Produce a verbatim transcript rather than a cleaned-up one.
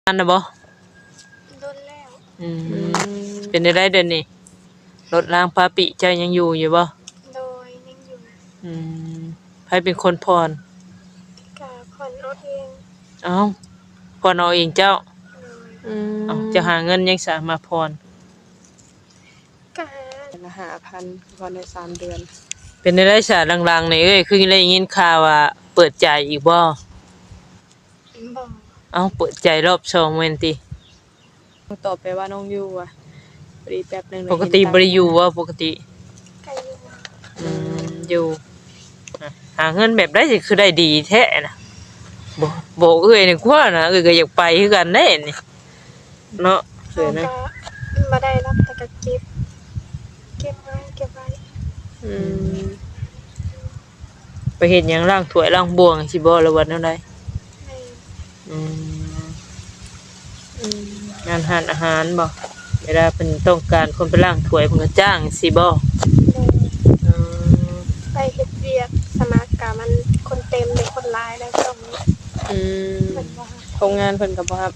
อันน่ะบ่ โดนแล้ว อืม อืม เป็นจั่งใดเดี๋ยวนี้ รถรางปาปิเจ้ายังอยู่อยู่บ่ โดย ยังอยู่ อืม ไผเป็นคนผ่อน ก็ผ่อนเอาเอง เอ้า ผ่อนเอาเองเจ้า โดย อืม เอ้า เจ้าหาเงินยังสามาผ่อน ก็หา เดือนละห้าพัน ผ่อนได้สามเดือน เป็นจั่งใดสา หลังๆ นี่เอ้ย คือได้ยินข่าวว่าเปิดใจอีกบ่ บ่ เอ้า เปิดใจรอบสองแม่นติ ตอบไปว่าน้องอยู่ว่ะ พอดีแป๊บหนึ่ง ปกติบ่ได้อยู่บ่ ปกติ ก็อยู่ อืม อยู่ อ่ะ หาเงินแบบใดสิคือได้ดีแท้นะ บ่ บอกเอื้อยนี่กว่านะ เอื้อยก็อยากไปคือกันเด้นี่ เนาะ เอื้อยนะ ก็บ่ได้หรอก แต่ก็เก็บ เก็บไว้ เก็บไว้ อืม ไปเฮ็ดหยัง ล้างถ้วยล้างบ่วงจั่งซี้บ่ หรือว่าแนวใด แม่น อืม อืม งานร้านอาหารบ่ เวลาเพิ่นต้องการคนไปล้างถ้วยเพิ่นก็จ้างจั่งซี้บ่ แม่น อืม ไปเฮ็ดเวียก สมัครกะมันคนเต็มเลย คนหลายแล้วช่วงนี้ อืม เพิ่นบ่รับ โรงงานเพิ่นก็บ่รับ